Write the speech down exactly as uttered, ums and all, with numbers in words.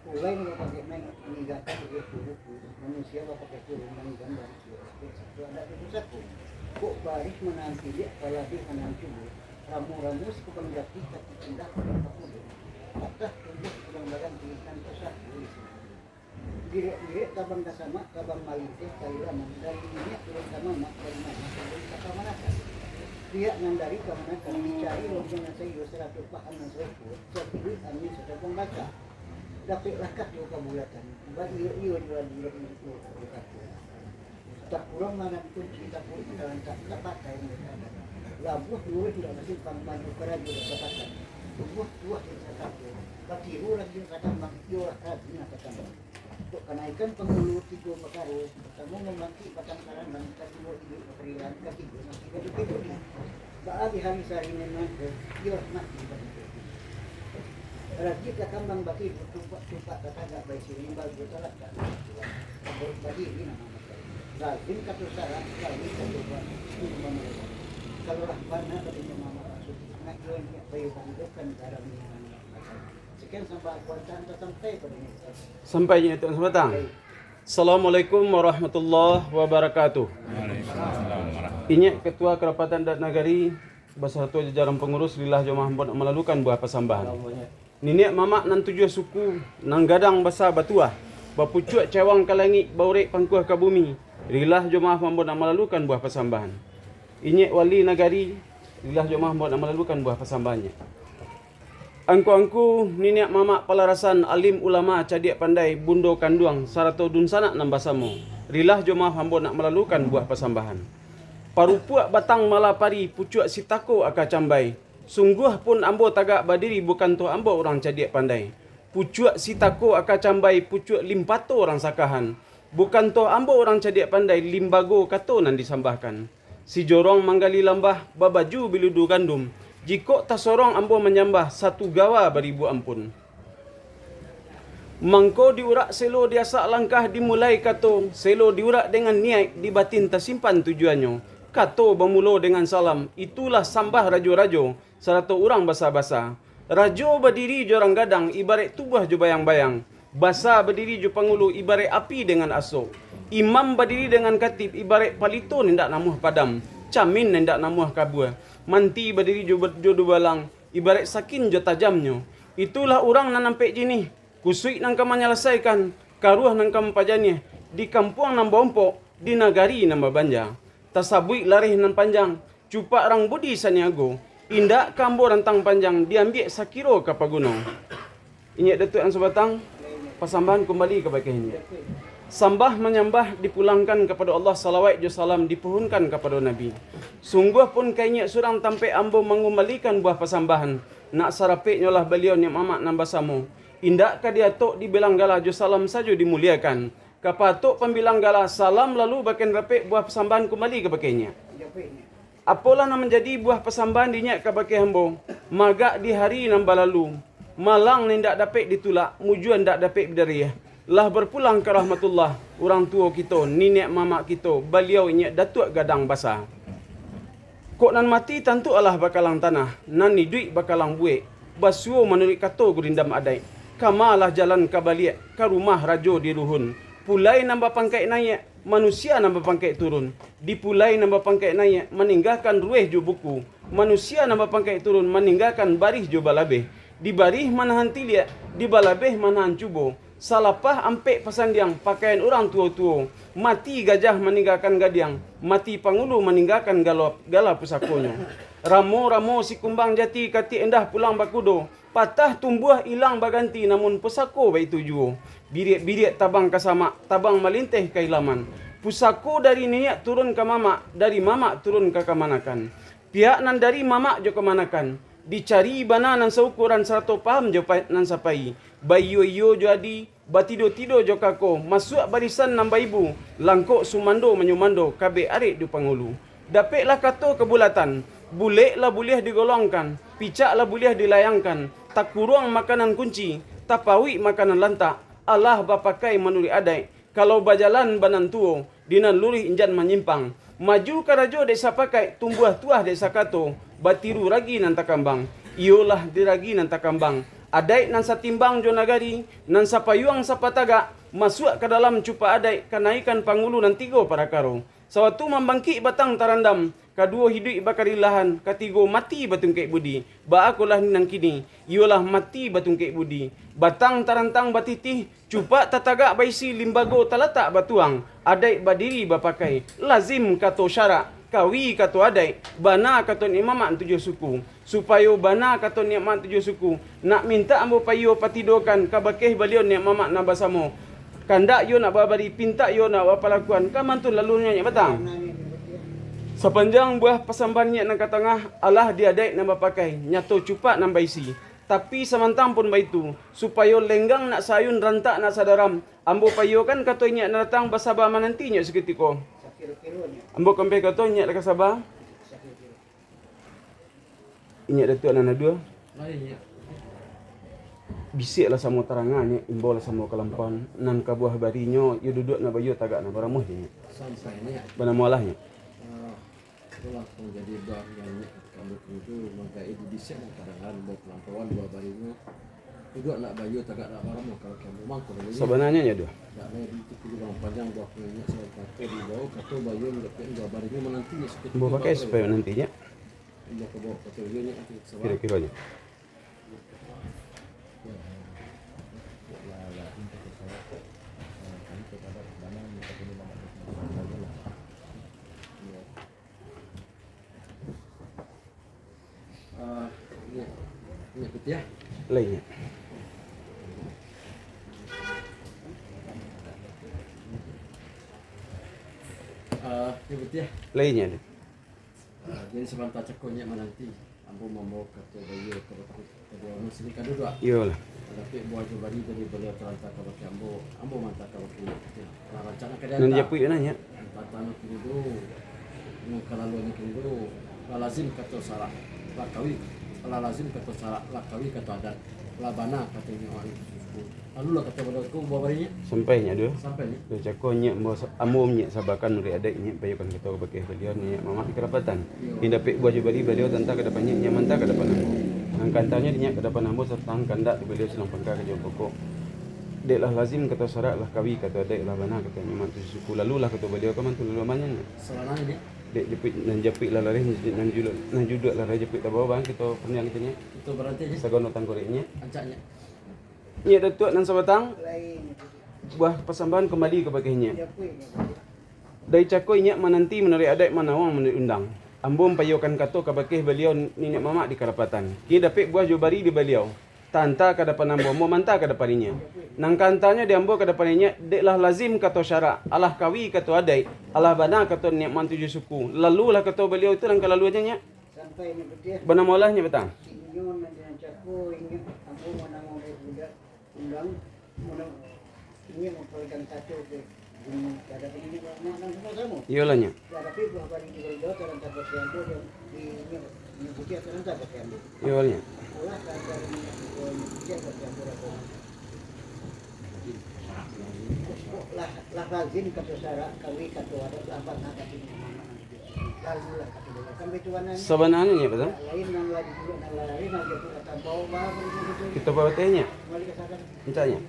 Pulai bapakek main, maninggakan buku-buku, manusia bapakek turun, maninggakan dari kiro, sakik satu adat di pusako. Kok barih manahan tiliak, palabih manahan cubo, ramo-ramo sikubang jati, kaki indah pada pakudo, patah tumbuah tulang baganti, nan pusako di siko. Birek-birek tabang ka samak, tabang malinteh ka ilaman, dari niniak turun ka mamak, dari mamak turun ka kamanakan. Pihak nan dari kamanakan dicari lompo nan saiyo, sarato paham nan sarupo, sakiduik angin satabang baca. Dapeklah kato kabulatan, baiyo-iyo jo adie, baiyo kato. Takurang manan kunci, takurik talantak, tapakai manan. Labuah luruih indak basimpang, maju karajo indak batakan. Tumbuah tuah indak batato, batiru ragi indak batambang, iyolah ragi nan batambang. Kok kanaikan pangulu tigo pakaro, partamo mambantik batang karambang, kaduo iduik bakarilaan, katigo mati kaduo budi. Baa di hari sahari nan mangko, iyo mati bagi. Rajik ka kambang batiru, tumpak-tumpak ka tagak baisi, rimba jo talakak nan tuan. Baruik badiri nan mamakai. Lazim kato syarak, lalu kato buat, itu mamakai. Kalau lah bana batinyo mamak maksud, nak jual niat bayu pangidupkan garam ni. Sekian sambah kuatan sampai pada ini. Sampai je tu, sambatang. Baik. Assalamualaikum warahmatullahi wabarakatuh. Waalaikumsalam warahmatullahi. Inyiak Ketua Kerapatan Adat Nagari, basarato jajaran pangurus, rilah jo maaf ambo nak malalukan buah pasambahan. Niniak mamak nan tujuah suku, nan gadang basa batuah, bapucuak cawang ka langik, baurek pangkuah ka bumi, rilah jo maaf ambo nak malalukan buah pasambahan. Inyiak wali nagari, rilah jo maaf ambo nak malalukan buah pasambahan. Angku-angku, niniak mamak palarasan, alim ulama, cadiak pandai, bundo kanduang, sarato dunsanak nan basamo, rilah jo maaf ambo nak malalukan buah pasambahan. Parupuak batang malapari, pucuak sitako aka cambai. Sungguah pun ambo tagak badiri, bukan toh ambo urang cadiak pandai. Pucuak sitako aka cambai, pucuak limpato urang sakahan. Bukan toh ambo urang cadiak pandai, limbago kato nan disambahkan. Sijorong manggali lambah, babaju biludu gandum. Jikok tasorong ambo manyambah, satu gawa baribu ampun. Mangko diurak selo, diasak langkah, dimulai kato, selo diurak dengan niaik, di batin tasimpan tujuannyo. Kato bamulo dengan salam, itulah sambah rajo-rajo, sarato urang basa-basa. Rajo badiri jo rang gadang, ibaraik tubuah jo bayang-bayang. Basa badiri jo pangulu, ibaraik api dengan asok. Imam badiri dengan katib, ibaraik palito nan indak namuah padam, camin nan indak namuah kabua. Manti badiri jo, jo dubalang, ibaraik sakin jo tajamnyo. Itulah urang nan ampek jinih, kusuik nan ka manyalasaikan, karuah nan ka mampajaniah, di kampuang nan baompok, di nagari nan babanja. Tasabuik lareh nan panjang, cupak rang budi saniago, indak ka ambo rantang panjang, diambiak sakiro ka paguno. Inyiak Datuak nan sabatang, pasambahan kumbali kabake inyiak. Sambah manyambah dipulangkan kapado Allah, salawat jo salam dipuhunkan kapado Nabi. Sungguah pun ka inyiak surang tampek ambo mangumbalikan buah pasambahan, nak sarapeknyolah baliau niniak mamak nan basamo. Indak ka diatok dibilang gala, jo salam sajo dimuliakan. Ka patok pambilang gala, salam lalu baken rapek, buah pasambahan kumbali kabake inyiak. Apolah nan manjadi buah pasambahan dinyiak kabake ambo, magak di hari nan balalu, malang nan indak dapek ditulak, mujua indak dapek bidariah. Lah barpulang ka rahmatullah, urang tuo kito, niniak mamak kito, baliau inyiak Datuak Gadang Basa. Kok nan mati tantu alah bakalang tanah, nan iduik bakalang buek, basuo manuruik kato gurindam adaik. Kamalah jalan ka baliak, ka rumah rajo di ruhun. Pulai nan bapangkaik naiak, manusia nan bapangkaik turun. Di pulai nan bapangkaik naiak, maninggakan rueh jo buku. Manusia nan bapangkaik turun, maninggakan barih jo balabeh. Di barih manahan tiliak, di balabeh manahan cubo. Salapah ampek pasandiang, pakaian urang tuo-tuo. Mati gajah maninggakan gadiang, mati pangulu maninggakan galo, gala pusakonyo. Ramo-ramo sikumbang jati, katik endah pulang bakudo, patah tumbuah ilang baganti, namun pusako baitu juo. Biriak-biriak tabang ka samak, tabang malinteh ka ilaman. Pusako dari niniak turun ka mamak, dari mamak turun ka kamanakan. Pihak nan dari mamak jo kamanakan, dicari bana nan saukuran sarato paham jo pa-, nan sapai, baiyo-iyo jo adi, batido-tido jo kako, masuak barisan nan baibu, langkok sumando manyumando, kabek arek jo pangulu. Dapeklah kato kabulatan, bulek lah buliah digolongkan, picak lah buliah dilayangkan, takuruang makanan kunci, tapauik makanan lantak, alah bapakai manuruik adaik, kalau bajalan banan tuo, di nan luruih injan manyimpang. Maju karajo dek sapakaik, tumbuah tuah dek sakato, batiru ragi nan takambang. Iyolah di ragi nan takambang, Adaik nan satimbang jo nagari, nan sapayuang sapatagak, masuak ka dalam cupak adaik kanaikan pangulu nan tigo parakaro. Sawatu mambangkik batang tarandam, kaduo hiduik bakarilahan, katigo mati batungkek budi. Baa kolah nan kini, iyolah mati batungkek budi. Batang tarantang batitih, cupak tatagak baisi, limbago talatak batuang, adaik badiri bapakai, lazim kato syarak, kawi kato adaik, bana kato Nek Mamak tujuah suku. Supayo bana kato Nek Mamak tujuah suku, nak mintak ambo paiyo patidokan ka bakeh baliau Nek Mamak nan basamo. Kandak iyo nak babari, pintak iyo nak bapalakuan, ka mantun lalunyo Nyiak Batang. Sapanjang buah pasambahan Nyiak nan ka tangah, alah di adaik nan bapakai, nyato cupak nan baisi. Tapi samantang pun baitu, supayo lenggang nak saayun, rantak nak sadaram, ambo paiyokan kato Inyiak nan datang, basaba mananti Inyiak sakutiko. Ambo ka ampia kato Inyiak nan ka saba. Inyiak Datuak nan aduah. Lai, Nyiak. Bisiaklah samo taranga, Nyiak, imbaulah samo kalampauan, nan ka buah barinyo, iyo duduak nak baiyo tagak nak baramuah, Nyiak. Sampai, Nyiak. Banamo alah, Nyiak. Ah, itulah panjadi buah nan Nyiak kandung itu, mangko dibisiak nan kadangaran, imbau kalampauan, buah barinyo. Duduak nak baiyo tagak nak baramuah, kalau kamu mangko, Nyiak. Sabananyo, Nyiak, aduah. Dak lai, itu kudu panjang buah Nyiak, salah kato dibao, kato baiyo, buah barinyo mananti, Nyiak, sakutiko. Ambo pakai supayo mananti, Nyiak. Indak ka bawa pakai ulun, Nyiak, nanti sabar. Kiro-kironyo. Ah, Nyiak, Nyiak Putiah. Lai, Nyiak. Ah, Nyiak Putiah. Lai, Nyiak. Ah, jadi sabanta cako Nyiak mananti, ambo mambawa kato baiyo ka Bapak Kadua Anu sini ka duduak. Iyolah. Tapi buah jo bari dari baliau taranta ka bakeh ambo, ambo manta ka bakeh Nyiak. Lah rancak nan ka dianta. Nan dijapuik bana, Nyiak. Tantang nan kini dulu, nan kalaluannyo kini dulu, lah lazim kato syarak, lah kawi, lah lazim kato syarak, lah kawi kato adat, lah bana kato Nyiak Mak Suku. Lalu lah kato baliau ko buah barinyo. Sampai Nyiak aduah. Sampai Nyiak. Lah cako Nyiak ambo, ambo Nyiak sabakan murid adaik Nyiak paiyokan kato ka bakeh baliau Niniak Mamak di Karapatan. Iyo. Nyiak dapek buah jo bari baliau tanta ka dapan Nyiak, Nyiak manta ka dapan ambo. Nan kantanyo di Nyiak ka dapan ambo sarto nan kandak di baliau silang pangka ka jauah pokok. Dek lah lazim kato syarak, lah kawi kato adaik, lah bana kato Nyiak Mamak tujuah suku, lalu lah kato baliau ka mantun lalu amanyo Nyiak. Sabananyo Nyiak. Dek japuik, nan japuik lah lareh, nan juluak, nan juduak lah lareh, japuik lah bawa, bang, kito pandiang kito Nyiak. Kito baranti Nyiak. Sagono tangkorek Nyiak. Ancak Nyiak. Nyiak Datuak nan sabatang, buah pasambahan kambali kabakeh Nyiak. Dari cako Inyiak mananti manuruik adaik, manawang manuruik undang. Ambo mampaiyokan kato kabakeh baliau Niniak Mamak di Karapatan. Kini dapek buah jo bari di baliau, tanta ka dapan ambo, ambo manta ka dapan Inyiak. Nan kantanyo di ambo ka dapan Inyiak, dek lah lazim kato syarak, alah kawi kato adaik, alah bana kato Niniak Mamak tujuah suku, lalu lah kato baliau tu nan kalaluannyo Nyiak. Sampai Nyiak Putiah. Banamo alah Nyiak Batang. Inyo nan cako, inyo ambo manawang dari budak. Undang, undang, inyo mampaiyokan kato ka gunung, ka dapan Niniak Mamak nan samo-samo. Iyolah Nyiak. Lah, tapi buah bari di baliau taranta bakeh ambo, di Niniak, Niniak Putiah taranta bakeh ambo. Iyolah Nyiak. Alah, taranta Niniak Putiah bakeh ambo, lah, lah lazim kato syarak, kawi kato adat, lah bana kato Niniak Mamak. Sabananyo Nyiak, Batang. Kito babateh Nyiak. Mintak Nyiak.